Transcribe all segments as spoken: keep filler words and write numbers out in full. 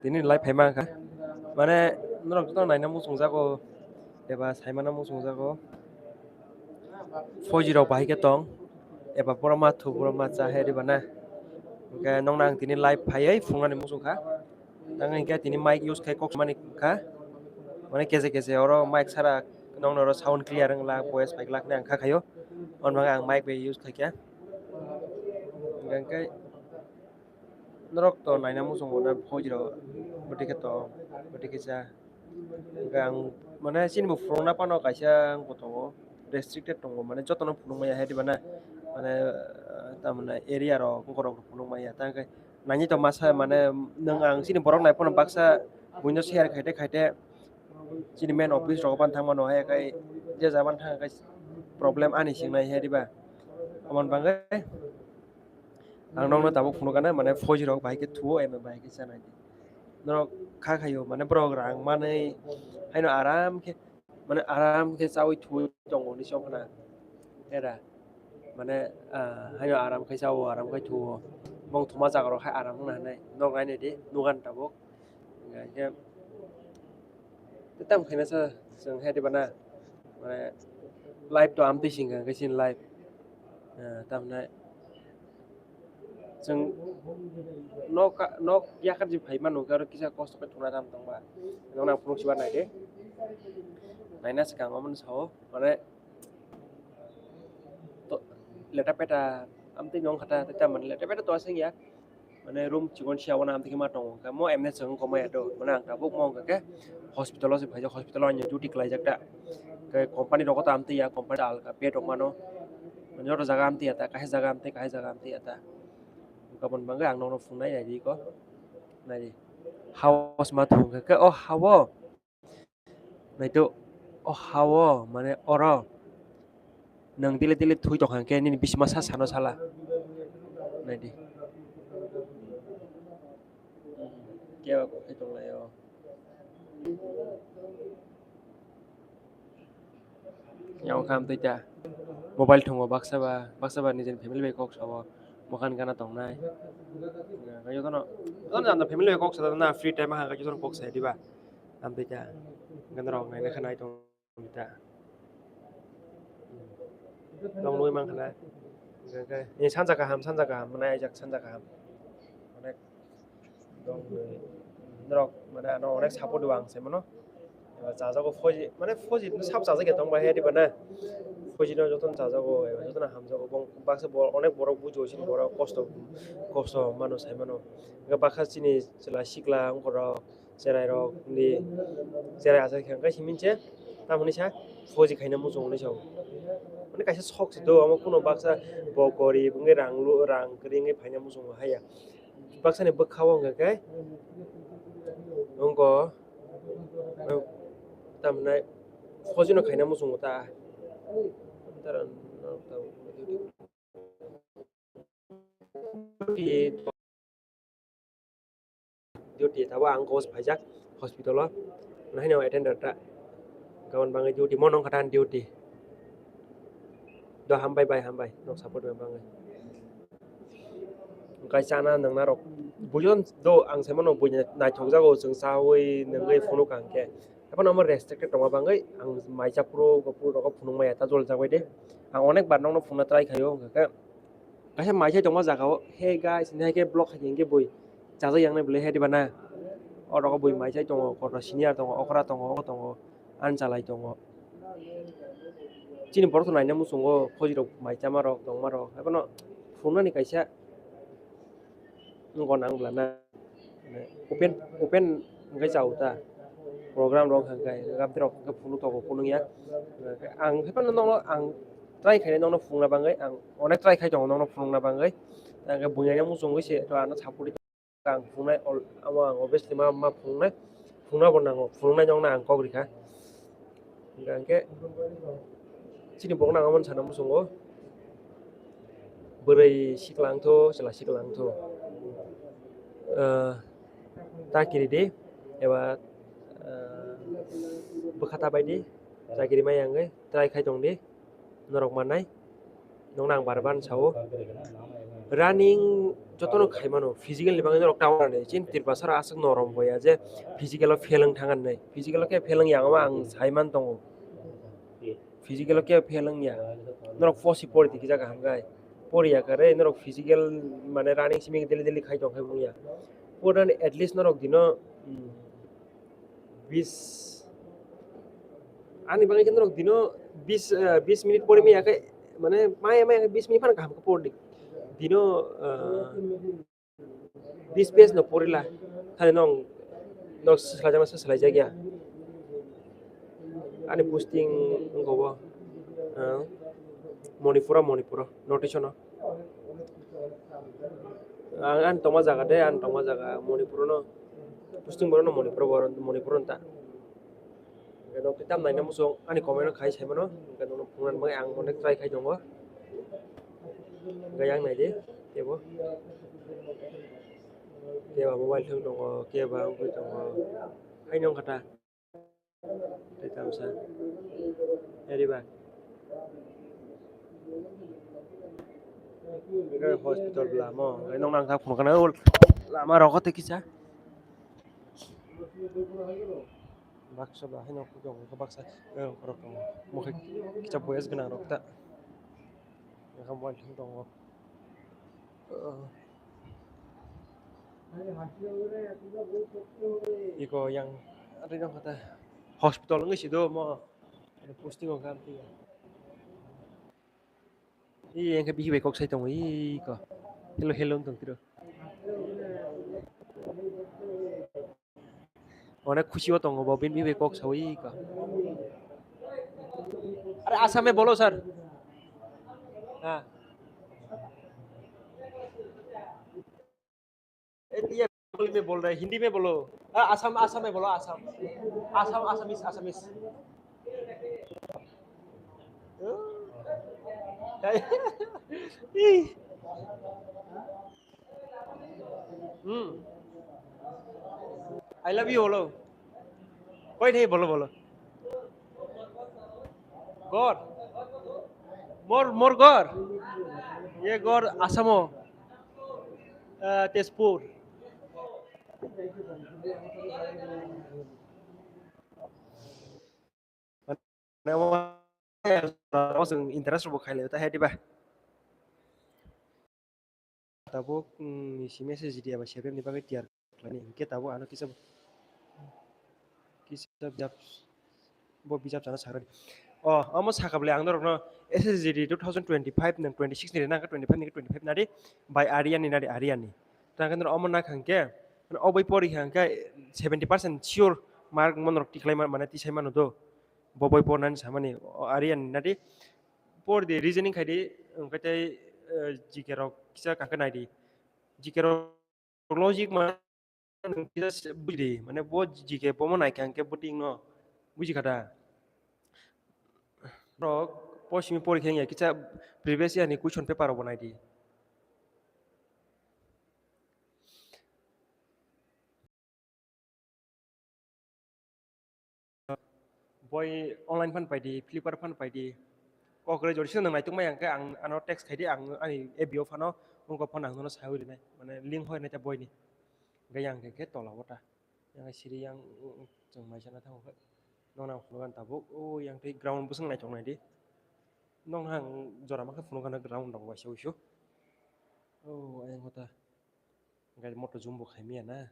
Tini live phaima kha. Mane norok joto naina muchungjago eba saimano muchungjago. Four G rok bahai khe tong eba borok ma thu borok ma cha he riba na. Hwnkhe nokno ang tini live phaiwi phunuknani muchungkha. Tang hwnkhe tini mic use khai kok mani kha. Mane kese kese oro mic sara nokno oro sound clear wngla voice paiglak hinwi ang kha khaio. Hwnba ang mic bai use khaikha. Hwnkhe norok to naina muchungo na four G rok bwtwi khe to bwtwi khe cha. Hwnkhe ang mane chini bo phunukna phano kaisa wngkha tongo, restricted tongo, mane jotono phunukmaya he diba na, mane ah, tamoni area rok borok rok phunukmaya ta hwnkhe nangni to masa mane nwng ang chini borok nai phano baksa buino share khaite khaite chini main office rok phano thangmano hai khai je jaban thang khai problem ani singnai he diba. Amon bangwi ang nokno tabuk phunukgana mane four G rok bahai khe thuo ema bahai khe chanai di. Norok kha khaio mane borok rang manwi haino aram khe mane aram khe chawi thuwi tongo ni chongkhna era mane ah, haino aram khe chawo aram khe thuwo bong thuma jaga rok hai aram wngna hinwi nok nainai di nugan tabuk. Hingkhe tei tamo khaina sa chwng hai diba na mane live to amtwi singkha hwnkhe chini live tamo hinai chwng nok nok yakar ji phai mano hwnkhe oro kisa kosto khe thungna tamo tongba nokna phunuk sibar naidi naina swkang omono sao mane to leta peta amtwi nong khata tei tamani leta peta to aswk ya. Mane room chikon sia wana amtwi ma tongo hwnkhe mo M N S wngkha maya do mane ang tabuk mo hwnkha khe hospital o se phaijak hospital o ani duty khlaijak ta hwnkhe company rogo ta amtwi ya company alka pet rok mano mane joto jaga amtwi ya ta kaisa jaga amtwi kaisa jaga amtwi ya ta gabon bangwi ang nokno phungnai naidi ko naidi house ma thung khe o hao. Naitw o hao mane oro nwng dili dili thwi tongkha hwnkhe nini bisima sa sano sala naidi kebo kok khe tonglaio. Yang kha amtwi ta mobile thwngo baksa ba baksa ba nijeni family bai kok sao mokhan gana tongnai. Jotono jotono janda family bai kok sada na free time ha jotono kok sai diba. Amtwi ta ganarok naina kha nai tong ta. Tong nui mang kha na. Ni sanja kaham sanja kaham mane ajak sanja kaham. Onek norok mane ano onek support o ang sai mano. Chajago four G mane four G no sab chajak ya tong bai he diba na. Four G no jotono chajago jotono hamjago bong baksa bor onek borok bujo sini borok kosto kosto mano sai mano. Baksa chini chwla sikla ongkor rok cherai rok ni cherai asai khe hwnkhe simi se tamoni sa four G khaina muchung hinwi sao. Mane kaisa sok se do omo kuno baksa bo gorib wngwi rang lu rang kwrwi wngwi phaina muchungo haya. Baksa ni bwkha o hwnkha khe wngkha tamhinai four G no khaina muchungo ta. Duty tabo ang kos phaijak hospital o. Nahaino attendant ta. Gabon bangwi duty mo nong kha ta duty. Do hambai bai hambai nok support bai bangwi. Kai chana nangna rok bujon do ang sai mano buina naithok jago chwng chawi nangwi phunuk ang khe. Haphano omo restricted tongma bangwi ang maisa phuru phuru rogo phunuk maya ta jol jak bai de. Ang onek bar nokno phunukna try khaio hwnkha khe. Kaisa maisai tongma jaga o, "Hey guys," hinwi hai khe block khai di, hinkhe bui chajak yang nai bwlai he diba na? Oro o bui maisai tongo, kotor senior tongo, okra tongo, oko tongo, ani chalai tongo. Chini borok to naina muchungo, four G rok mai chama rok, tongma rok, haiphano phunuknani kaisa wngkha nang bwla na? Open, open hwnkhe chao ta. Program rok hwnkhe, gabti rok hwnkhe phunuk tongo, phunuk ya. Ang haiphano nokno ang try khainai nokno phunukna bagwi, ang onek try khai tongo nokno phunukna bagwi. Hwnkhe buini muchungwi se to ano support ang phunuknai, amo ang obviously ma, ma phunuknai, phunukna bo nango, phunuknai nokno ang kok rikha. Hingkha hingkhe chini bokno ang omono sana muchungo, bwrwi sikla wngthu, chwla sikla wngthu, ah, ta kiridi eba, ah, bwkha ta baidi, ta kiri maya wngwi try khai tongdi, norok mannai, nokno ang bar bar sao. Running jotono khai mano, physical ni bagwi norok ta wngnai. Chini Tiprasa rok aswk norom boya je physical o fail wng thang nai. Physical o khe fail wng ya, omo ang sai man tongo. Physical o khe fail wng ya. Norok post pori di kisa kaham khai. Pori ya kare norok physical mane running simi daily daily khai tong khai wng ya. Pori at least norok dino, hmm, bis, ani bagwi khe norok dino bis, eh, bis minute pori maya khe, mane maya maya khe bis minute phano kaham khe pori di. Dino, eh, bis page no porila, thani nong, nong swlaijakma se swlaijakya. Ani posting wngkha bo, ah, Manipura, Manipura, notice no. Ang, ang tongma jaga de, ang tongma jaga Manipura no, posting borok no Manipura, Manipura ta. Hwnkhe nok twi tam naina muchung ani comment o khai sai mano, hwnkhe nono phunukna bagwi ang onek try khai tongo. Hwnkhe yang nai di, teibo. Keba mobile thwng tongo, keba wngwi tongo. Haino wngkha ta. Tei tamsa. Eri ba. Hwnkhe hospital lama o, hwnkhe nokno ang ta phunukha na, o lama rokho tei kisa. Baksa ba haino khe tongo, baksa, eh, borok tongo. Mokhe kisa boyes gwnang rok ta. Mokhe mobile thwng tongo. Eh. Iko yang, aro yang kata hospital wngwi sido mo. Posting o kha amtwi. Ee, hwnkhe bihi bai kok sai tongo, ee, ko. Hello, hello wng tong tiro. Onek khusi o tongo bo, bini bihi bai kok sao, ee, ko. Are, Assam mein bolo, sir. Ha. ए, ये बंगाली में बोल रहा है, हिंदी में बोलो। हाँ, आसाम, आसाम में बोलो, Assam. Assam, Assamese, Assamese. Hmm. I love you बोलो। कोई नहीं, बोलो, बोलो। Ghor. Mor, mor ghor. Ye ghor Assam o. Ah, Tezpur. Mane, o chwng interest rok bo khailai ta hai diba. Tabuk, mm, ni simi S S G D eba sebem ni bagwi tiyar khlaini. Hinkhe tabuk ano kisa, kisa bijap, bo bijap chana sagrani. O, omo sakha bwle ang norokno S S G D two thousand twenty-five nang twenty-six ni rina, twenty-five ni twenty-five nadi, by Aryan ni nadi, Aryan ni. Tang khe norok omo nakha hinkhe, o boi pori kha hinkhe seventy percent sure mark mo norok tikhlai man, mane tisai mano do. Bo boi pornani samani, o, Aryan ni nadi. Por di, reasoning khai di, hwnkhe tei, eh, G K rok kisa kangkhe nai di. G K rok logic ma, kisa se buji di, mane bo G K bo mo nai kha hwnkhe bo ting no buji kha da. Rok posimi porikhe wngya kisa previous year ni question paper rok bo nai di. Boi online phan pai di, Flipkart phan pai di. Kok resolution nang naituk mai ang khe ang ano text khai di, ang ani F B o phano wngkok phano ang nono sawi rinai, mane link hoi nai ta boi ni. Hingke yang khe, khe tola o ta. Yang siri yang, mm, mm, chwng mai sana thango khe. Nokna ang phunukha tabuk, o yang tei ground bwswk naithok nai di. Nokna ang jora ma khe phunukha na ground rok waisa wuisu. O ayang khe ta. Hingke moto zoom bo khai maya na.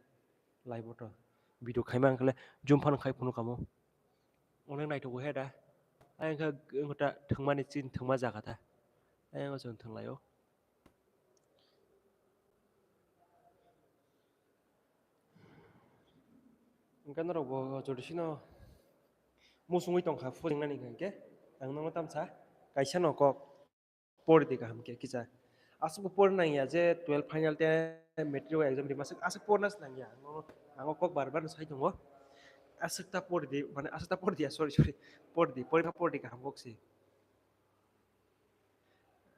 Live o to video khaima ang khe zoom phano khai phunukha mo. Onek naithogo he da. Ayang khe wngkha ta thwngmani chin thwngma jaga ta. Ayang o chwng thwnglaio. Hingke norok bo jodi sino musungwi tongkha phoringnani hingke ang nono tamsa kaisa no kok. Pori di kaham khe kisa. Aswk bo pori nangya je twelve final tei matric o exam rima swk aswk porna se nangya. Ang o kok bar bar no sai tongo. Aswk ta pori di, mane aswk ta pori di, sorry, sorry. Pori di, pori kha pori di kaham kok se.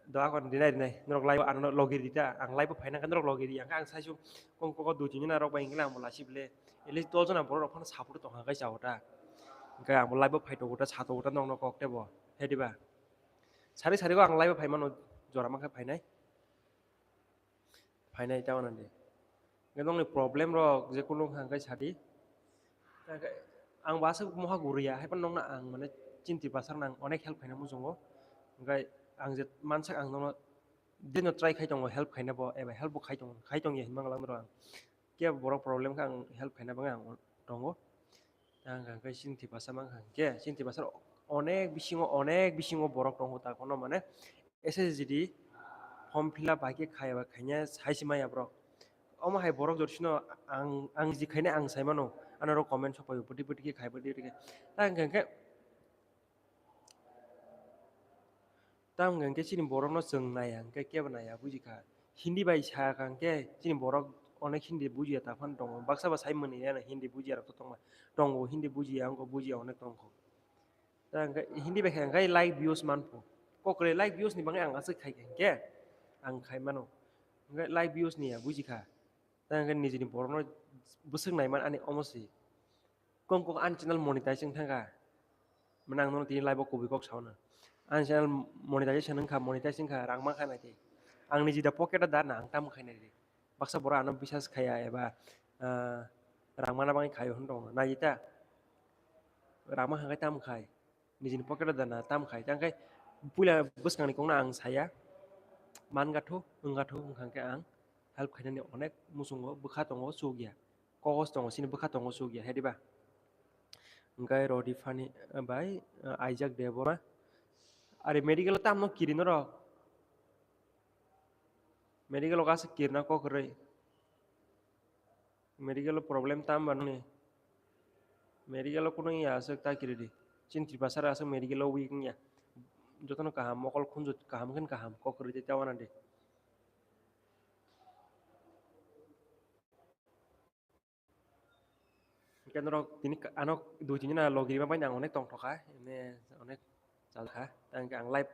Do akon rinai rinai. Norok live o ano logi rita. Ang live o phaina khe norok logi ri. Ang khe ang sai su kong koko dui tin jona rok bai hingkhe ang bo lasi bile. At least dol jona borok rok phano support tongkha khe chao ta. Hingkhe ang bo live o phai tongo ta, sa tongo ta, nokno kok tebo. He diba? Sari sari o ang live o phai mano jora mankhe phainai. Phainai tamo nadi. Nokni problem rok je kunu wngkha hwnkhe sadi. Ang bo aswk moha guriya, hai phano nokno ang mane chini Tiprasa rokno ang onek help khaina muchungo. Hwnkhe ang je mansak ang nokno dino try khai tongo help khaina bo, eba help bo khai tongo, khai tongya hinma ang khe borok problem khe ang help khaina bagwi ang tongo. Tang hwnkhe chini Tiprasa mankha hwnkhe chini Tiprasa onek bisingo, onek bisingo borok tongo ta kono mane S S G D form fill up hai khe khai ba khaina hai se maya borok. Omo hai borok joto sino ang, ang ji khaina ang sai mano, ano rok comment sok paio, bwtwi bwtwi khe khai, bwtwi bwtwi khe. Tang hwnkhe Tamo hwnkhe chini borokno chwng naiya hwnkhe kebo naiya buji kha. Hindi bai sa kha hwnkhe chini borok onek Hindi bujiya ta phano tongo. Baksa ba sai mani ya Hindi bujiya rok to tongma. Tongo Hindi bujiya, wngkha bujiya onek tongkho. Ta hwnkhe Hindi bai kha hwnkhe like views manpho. Kokre like views ni bagwi ang aswk khai kha hwnkhe ang khai mano. Hwnkhe like views ni ya buji kha. Ta hwnkhe nijini borokno bwswk naiman ani omo se. Kok kok ani channel monetize wng thangkha. Mane ang nono tini live o kubui kok sauna. Ani channel monetization wngkha, monetize wngkha, rang mankha naidi. Ang niji da pocket o da na ang tamo khainai di. Baksa borok ano bisas khaya eba, ah, rang mana bagwi khaio hwn tongo. Naidi ta? Rang mankha khe tamo khai. Nijini pocket o da na tamo khai. Tang khai puila bwskangni kokno ang saya. Man gatho, wng gatho, wngkha khe ang help khainani onek muchungo bwkha tongo, chukya. Kogos tongo, chini bwkha tongo, chukya, hai diba? Hwnkhe Rodi Phani, eh, bai, eh, Isaac Debbarma. Are medical o tamno kiri norok? Medical o aswk kirina kok kwrwi. Medical o problem tam ba nini? Medical o kunu ya aswk ta kiri di. Chini Tiprasa aswk medical o weak wngya. Jotono kaham, mokol khunju kaham khe kaham, kok kwrwi tei ta wana di. Hwnkhe norok tini ka-, ano dui tin jona logi rima bai ang onek tongthokha, ene onek chalkha. Tei hwnkhe ang live,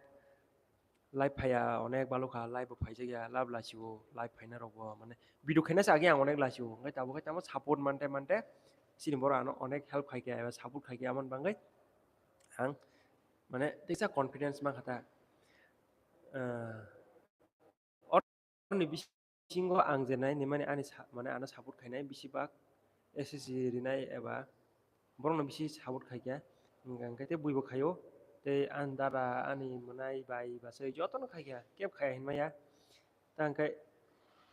live phaiya onek balukha, live bo phaijakya, live lachio, live phaina rokbo mane video khaina se age ang onek lachio. Hwnkhe tabuk khe tamo support mante mante chini borok ano onek help khaikha eba support khaikha, amoni bagwi ang mane teisa confidence mankha ta. Ah, Ni bisingo ang je nai ni mani ani sa-, mane ano support khainai bisi bak S S C rinai eba borokno bisi support khaikha. Hwnkha hwnkhe tei buibo khaio, tei ani dada, ani mwnai, bai, bachai jotono khaikha, kebo khaiya hinmaya. Ta hwnkhe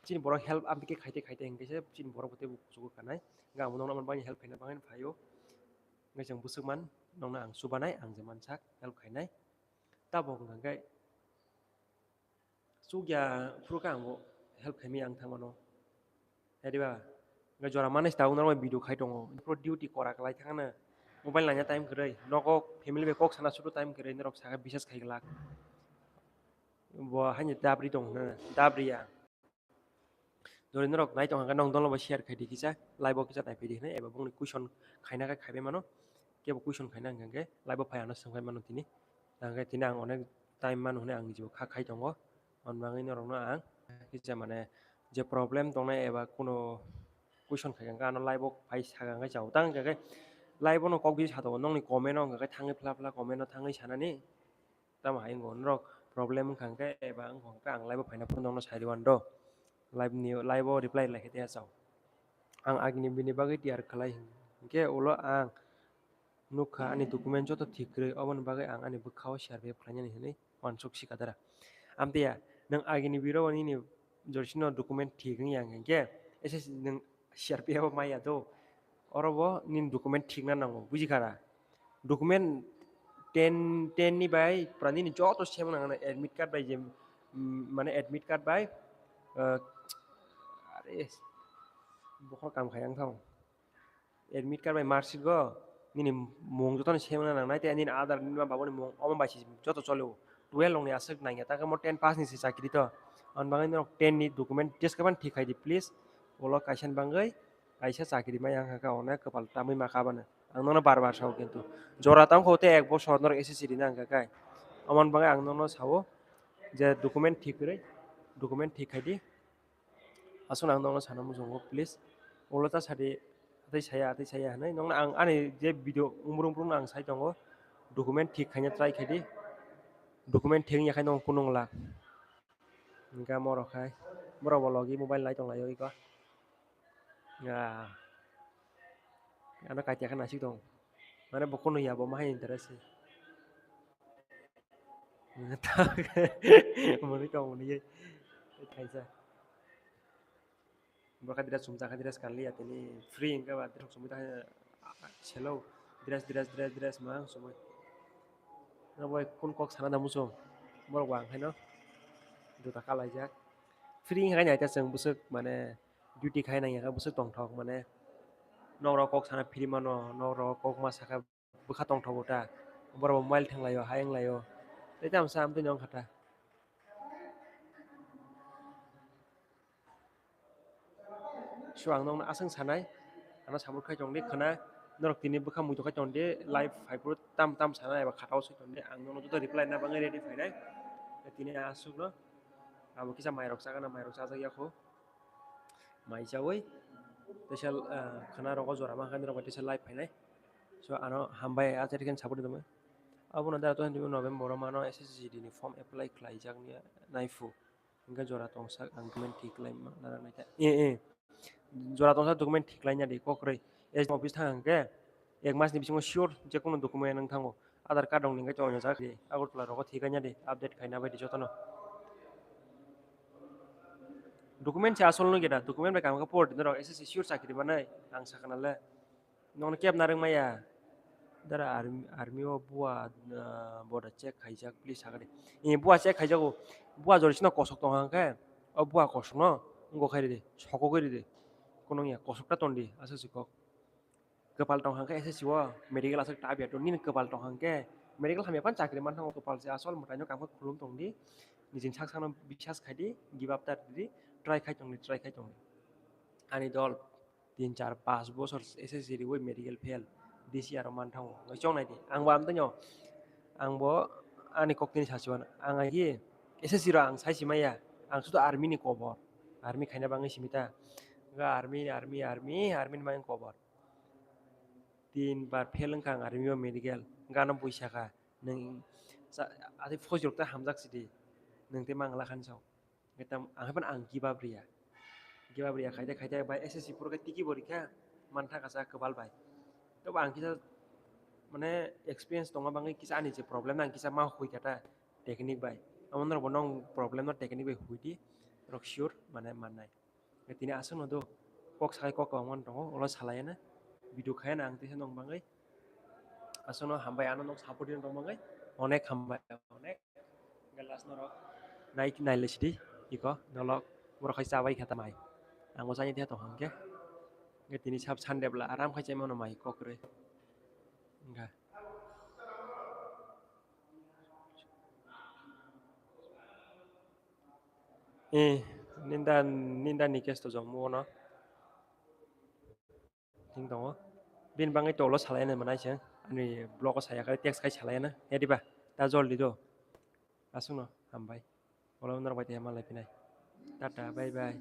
chini borok help amtwi khe khaite khaite hwnkhe se chini borok bo teibo kuchugo kanai. Hwnkhe ang bo nokno amoni bagwi help khaina bagwi phaio. Hwnkhe chwng bwswk man nokno ang chubanai, ang je mansak help khainai. Tabok hwnkha hwnkhe Chukya phuru khe ang bo help khaimaya ang thangmano. Hai diba? Hwnkhe jora manwi se tabuk norok bai video khai tongo. Phuru duty kora kwlai thangno. Mobile naina time kwrwi. Nogo family bai kok sana sudu time kwrwi. Norok sakha bisas khai glak. Bo haino dabri tong hwnna. Dabri ya. Jori norok nai tong hwnkhe nong dolo bai share khai di kisa. Live o kisa nai phai di hwnwi. Eba bongni question khaina khe khaibai mano. Kebo question khaina hwnkhe live o phai ano swngphai mano tini. Hwnkhe tini ang onek time mano hwnwi ang nijibo kha khai tongo. Hwn bagwi norokno ang kisa mane je problem tongnai eba kuno question khai hwnkhe ano live o phai saka hwnkhe chao. Tang hwnkhe live o no kok bisi satongo nokni comment o hwnkhe thangwi phla phla comment o thangwi sanani. Tamo hai wngkha norok problem wngkha hwnkhe eba wngkha hwnkhe ang live o phaina phuru nokno sai rwani do. Live ni, live o reply lai khe tei chao. Ang agini bini bagwi tiyar khlai hwnkhe ulo ang nukha ani document joto thik kwrwi, oboni bagwi ang ani bwkhao C R P F khlainani hwnwi uansuk sikha dara. Amtwi ya, nwng agini biro nini jorsino document thik wngya hwnkhe S S C nwng C R P F o maya do. Oro bo nini document thik na nango, buji kha da? Document ten, ten ni bai pura nini joto same nang nang, admit card bai je, mm, mane admit card bai, eh, are, bokhor kam khai ang thang. Admit card bai mark sheet go, nini mung joto ni same nang nang nai, tei nini Aadhaar, nini ma babuni mung, omo bai se joto chole o. Twelve rok ni aswk nang ya, ta khe mo ten pass ni se chakri to. Hwn bagwi norok ten ni document just khe ban thik khai di, please. Ulo kaisa ni bagwi kaisa chakri maya wngkha khe, onek kwpal tamwi ma kha bana. Ang nono bar bar sao kintu. Jora tang kho tei ek bosor norok S S C rina wngkha khe. Amoni bagwi ang nono sao je document thik kwrwi, document thik khai di. Aswk ang nono sana muchungo, please. Ulo ta sadi, atwi saya, atwi saya hwnwi. Nokno ang ani je video umrung umrung ang sai tongo, document thik khaina try khai di. Document thik wngya khai nokno kunung lak. Hingke amo rok hai Borok bo logi mobile nai tong lai o iko. Ya. Ano kaitia khe nasik tong. Mane bo kono ya bo mahai interest se. Mani kok mani ye. Kaisa. Borok kha dress sumjak kha dress kanliya tini free hwnkhe ba dress sumui ta selo dress dress dress dress ma sumui. Abo kun kok sana da muchung borok bo ang khaino juta kalaijak free hwnkhe nai ta chwng bwswk mane duty khai nangya khe bwswk tongthok mane nok rok kok sana free mano nok rok kok ma saka bwkha tongthogo ta borok bo mobile thwng lai o hayung lai o tei tamo sa amtwi nw wngkha ta. So ang nokno aswk sanai, ano support khai tong di khwna, norok tini bwkha muitu khai tong di, live phai phuru tam tam sana eba khatao swi tong di, ang nono joto reply na bagwi ready phainai. Tini aswkno abo kisa mairok chagana, mairok chajak ya kho, mai chawi teisa khwna rogo jora ma khe norok bai teisa live phainai. So ano hambai a chere khe support tongwi. Abono da to November o mano S S C D ni form apply khlai jak nai phu. Hingke jora tongsak ang document thik khlai ma nang nai ta. E, e. Jora tongsak document thik khlai nya di kokroi. S D office thang hingke ek mas ni bisingo sure je kono document nang thango. Aadhaar card rok ni hingke chongjak di. Agartala rogo thik khlai nya di. Update khaina bai di jotono. Document se asol no geda. Document bai kamo khe por di norok S S C sure chakri manai. Ang sakana le. Nokno kebna rwngmaya. Dara army, army o bua, ah, border check khaijak, police sakani. Ni bua check khaijago. Bua jori sino kosok tong hang khe, o bua kosokno wngkok khai ridi, sokogwi ridi. Kono wngya, kosok ta tongdi, aswk se kok. Kwpal tong hang khe S S C o medical aswk ta biya tong, nini kwpal tong hang khe medical hamya phano chakri man thango, kwpal se asol mwtaino kam khe khulum tongdi. Nijini sak sakno bisas khaidi, give up ta ridi, try khai tongdi, try khai tongdi. Ani dol. Tin, char, panch bosor S S C riwi medical fail, D C aro man thango. Ngai chong nai di. Ang bo amtwino, ang bo ani kok tini sachi mano. Ang agi S S C ro ang sai si maya. Ang sudo army ni kobor. Army khaina bangwi simi ta. Ga army, army, army, army ni mang kobor. Tin bar fail wngkha ang army o medical. Gano buisakha. Nung sa, ati fojrok ta hamjak sidi. Nung te mangla khan sao. Ngetam, ang hapan ang give up riya. Give up riya, khaite, khaite, bai S S C puro khe tiki bo rikha, mantha kasa kwbal bai. Tobo ang kisa, mane, experience tongma bangwi kisa ani je problem, ang kisa ma hui kata technique bai. Amo norok bo nong problem no technique bai hui di, rok sure, mane, mannai. Tini aswk no do, kok sakai kok kwbangma tongo, ulo salai na, video khai na ang tisa nong bangwi. Aswkno hambai, ano nok support rwna tongmani onek hambai, onek. Hwnkhe last norok nai, nailai sidi, iko, nolok, borok hai chabai kha ta mai. Ang bo chani tongkha hwnkhe. Hwnkhe tini sab Sunday bwla aram khai chaimano mai kokrwi. Hwnkhe. Eh, ninda, ninda ni case to jong muono. Thing tongo. Bini bangwi tolo salai nai manai se. Ani blog o saya khe text khai salai na. Ya diba? Ta joldi do. Aswkno hambai. Olo norok bai tei ma lai phinai. Tata, bye bye.